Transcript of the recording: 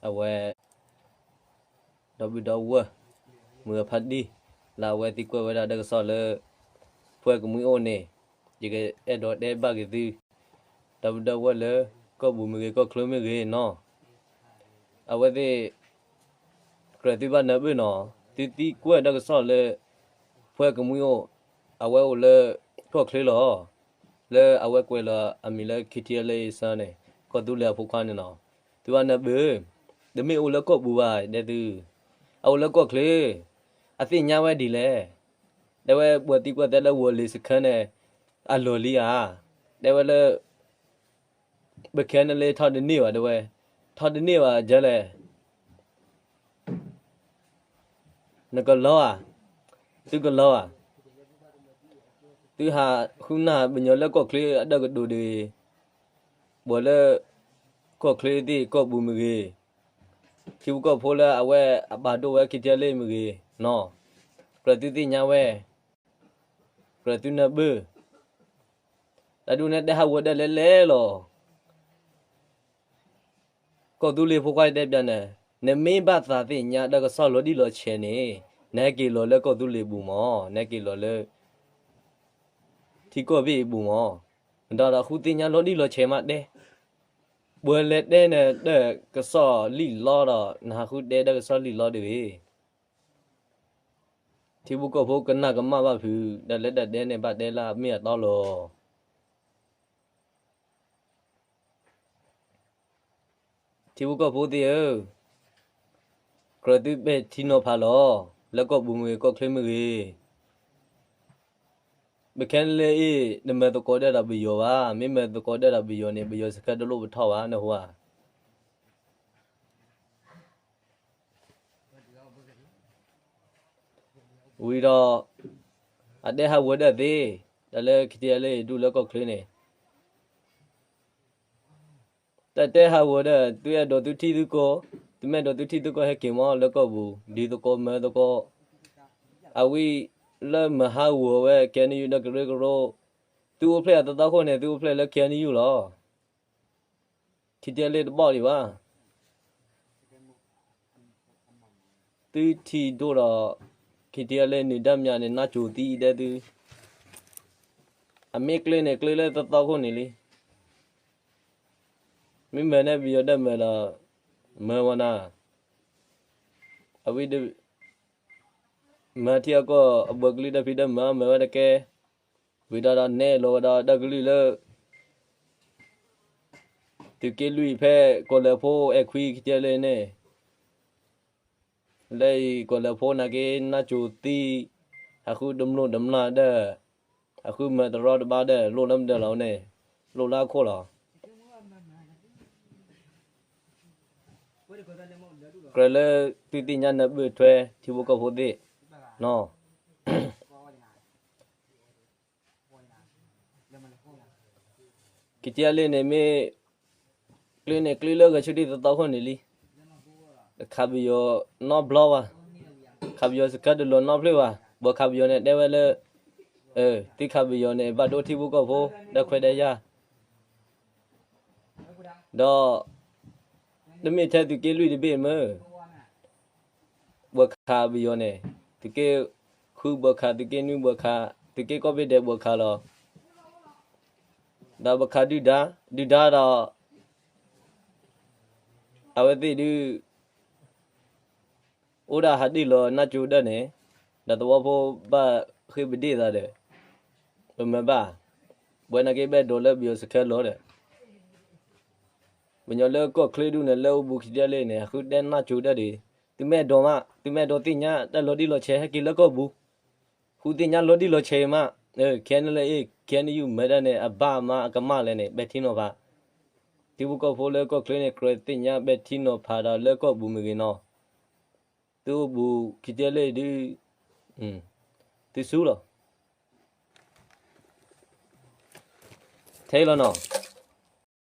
အဝဲ ဒီပုၢ်ဒီဝဲၢ် မုၢ်ဂၤဖးဒံၣ် လၢအဝဲသံကွၢ်ဝဲဒၣ်တၢ်ကစီၣ်လၢ ဖဲကမှံအိၣ်န့ၣ် ယကအဲၣ်ဒိးတဲဘၣ်က့ၤသု ဒီပုၢ်ဒီဝဲၢ်လၢ ကီၢ်ပူၤမ့ၢ်ဂ့ၤ ကီၢ်ချၢမ့ၢ်ဂ့ၤနီၤ အဝဲသ့ၣ် ကြၢးသုဘၣ်နၢ်ပၢၢ်နီၤ သုသံကွၢ်တၢ်ကစီၣ်လၢ ဖဲကမှံအိၣ် အဝဲအိၣ်လၢ ကီၢ်ချၢလီၤ လၢအဝဲကွဲးလီၤအမံၤလၢ KTLA အဆၢန့ၣ် ကီၢ်သူလ့ၤအဖိခွါန့ၣ်နီၤ သုဘၣ်နၢ်ပၢၢ် တမ့ၢ်အိၣ်လၢကီၢ်ပူၤဘၣ် တဲသု အအိၣ်လၢကီၢ်ချၢ အသ့ၣ်ညါဝဲဒ်လဲၣ် တဲဝဲပှၤသံကွၢ်သဲလၢဝီၤလ့ၤစခါန့ၣ် အလီၢ်လံဧါ တဲဝဲလၢ ပခဲန့ၣ်လၢထီၣ်တန့ၢ်ဘၣ်တဲဝဲ ထီၣ်တန့ၢ်ဘၣ်ဒ်လဲၣ် နကလီဧါ သုကလီဧါ သုဟးဃုနၢ်ပညီလၢကီၢ်ချၢအတၢ်ကတိၤတဂ့ၤ ပှၤလၢ ကီၢ်ချၢသ့ၣ်ကီၢ်ပူၤမ့ၢ်ဂ့ၤ ထံဖိကီၢ်ဖိလၢအဝဲအပာ်ဒိၣ်ဝဲ KTLA မ့ၢ်ဂ့ၤနီၤ ကြၢးသုသ့ၣ်ညါဝဲ ကြၢးသုနၢ်ပၢၢ် တၢ်ဒ်န့ၣ်တဲဟးဂီၤဒၣ်လဲာ်လဲာ်လီၤ ကီၢ်သူလ့ၤဖိခွါတဲပျးန့ၣ် နမ့ၢ်ဘၣ်သးသ့ၣ်ညါတၢ်ကစီၣ်လီၤတံၢ်လီၤဆဲးန့ၣ် နဟဲက့ၤလီၤလၢကီၢ်သူလ့ၤပူၤမၢ် နဟဲက့ၤလီၤလၢ ထံကီၢ်ဘ့ၣ်အပူၤမၢ် ဒီးဒီးဃုသ့ၣ်ညါလီၤတံၢ်လီၤဆဲးမးတဲ ပှၤလဲၤတဲနတၢ်ကစီၣ်လံာ်လီဒီး နဟးဃုတဲတၢ်ကစီၣ်လံာ်လီတဂ့ၤ ထံဖိကီၢ်ဖိကနၣ်ကမၣ်ဘၣ်ဖုး တၢ်လၢတၢ်တဲန့ၣ်ဘၣ်တဲလၢအမ့ၢ်အတီလီၤ ထံဖိကီၢ်ဖိသ့ၣ်ဧၢ, ကြၢးသုပဲာ်ထံနီၤဖးလီၤ. လၢကီၢ်ပူၤမ့ၢ်ဂ့ၤ ကီၢ်ချၢမ့ၢ်ဂ့ၤ, ပခဲလၢာ်အံၤ တမၤသကိးတၢ်ဒီးပယီၤဘၣ်. မ့ၢ်မၤသကိးတၢ်ဒီးပယီၤန့ၣ် ပယီၤစခါတလိၣ်ပထီၣ်ဘၣ် နဟူဧါ. ဝံၤဒီး အတဲဟးဂီၤဒၣ်သ့, တၢ်လၢခံထံလၢဒူၣ်လၢကီၢ်ချၢန့ၣ် တၢ်တဲဟးဂီၤဒီး သုအဲၣ်ဒိးသုထံသုကီၢ်, သုမ့ၢ်အဲၣ်ဒိးသုထံသုကီၢ်ဟဲက့ၤမး လၢကီၢ်ပူၤ ဒုးသကိးမၤသကိး, အဝံၤလၢမၤဟးဂီၤဝဲ KNU ဒီးကရၢကရိ, သုအိၣ်ဖျဲၣ်အသီသီခိၣ်န့ၣ် သုအိၣ်ဖျဲၣ်လၢ KNU လီၤ. ခံထံလၢတဘီၣ်ဒံးဘၣ်. သုထံၣ်ဒိၣ်ဒီး ခံထံလၢနုာ်ဒါမၠးန့ၣ် နါစိၤသံအံၤဒဲသု, အမ့ၢ်ကျဲန့ၣ် ကျဲလၢသီသီခိၣ်န့ၣ်လံ. မ့ၢ်မၤန့ၢ်ပယီၤဒၢမၤဒီး မၤဝဲနၤ, အဝံၤ မၤထံအကီၢ်အဘၢကလုၢ်တၢ်ဖံးတၢ်မၤ မၤဝဲတကဲ, ဝံၤဒီးဒီးနဲၣ်လီၤဝဲဒီးတၢ်ကလုၢ်လၢ သုးက့လွံၢ်ဖဲ ကီၢ်လဲၤဖိအဲၣ်ခွံခံထံလၢန့ၣ်, လၢအံၤကီၢ်လဲၤဖိနာ်က့ နါစိၤသံ, အဃုတမျိၢ်တမျာ်ဒီး, အဃုမၤတရီတပါဒီး လိၣ်လၢမတၤလီၤန့ၣ်, လိၣ်လၢအခိၣ်လီၤ. ကြၢးလၢသုသ့ၣ်ညါနၢ်ပၢၢ်ထွဲ ထံဖိကီၢ်ဖိသ့ၣ်, ခံထံလၢန့ၣ်မ့ၢ် ကျဲန့ၣ်ကျဲလၢဂဲၤဆၢထၢၣ်သီသီခိၣ်န့ၣ်လံ. ခးပယီၤနီတဘျီဘၣ်, ခးပယီၤစခါတလီၤနီတဖျၢၣ်ဘၣ်. ဘၣ်ခးပယီၤန့ၣ်တဲဝဲလၢ သုခးပယီၤန့ၣ် ဘၣ်ဒိထံဖိကီၢ်ဖိ ဒီးခွဲးဒီးယာ်, ဒီး တမ့ၢ်ထဲသုးက့လွံၢ်တဘ့ၣ်မ့ၢ် ဘၣ်ခးပယီၤန့ၣ် သုးက့ဃုဘၣ်ခး, သုးက့နွံဘၣ်ခး, သုးက့ကိးဘ့ၣ်ဒဲးဘၣ်ခးလီၤ. ဒီးဘၣ်ခးဒုၣ်ဒါ, ဒုၣ်ဒါဒီး အဝဲသ့ၣ်ဒုး အိၣ်ဒၣ်ဟးဒ့ၣ်လီၤနါစိၤဒၢန့ၣ်, ဒီးသဝီဖိဘၣ်ဃ့ၢ်ပဒ့ၣ်သးဒီး ပမၤဘၣ်, ပဝဲနာ်က့ဘၣ်ဒိးလၢပယီၤစခါလီၤဒီး ပညီလၢကီၢ်ချၢဒူၣ်န့ၣ် လၢအိၣ်ဘူးခံထံလၢန့ၣ် အဃုတဲနါစိၤဒၢဒံး, သုမ့ၢ်အဲၣ်ဒိးမး, သုမ့ၢ်အဲၣ်ဒိးသ့ၣ်ညါ တၢ်လီၤတံၢ်လီၤဆဲးဟဲက့ၤလၢကီၢ်ပူၤ, ဃုသ့ၣ်ညါလီၤတံၢ်လီၤဆဲးမး, ခဲန့ၣ်လၢအ့ၣ် ခဲန့ၣ်ယုၢ်မၤတၢ်န့ၣ် အဘၣ်မးအကမၣ်လဲၣ်န့ၣ် ပဲာ်ထံနီၤဖး, ထံဖိကီၢ်ဖိလၢကီၢ်ချၢန့ၣ် ကြၢးသ့ၣ်ညါပဲာ်ထံနီၤဖးဒီးလၢကီၢ်ပူၤမ့ၢ်ဂ့ၤနီၤ, သုအိၣ်ဘူးခံထံလၢဒုး, သုစူၤလီၤ. ထဲလီၤနီၤ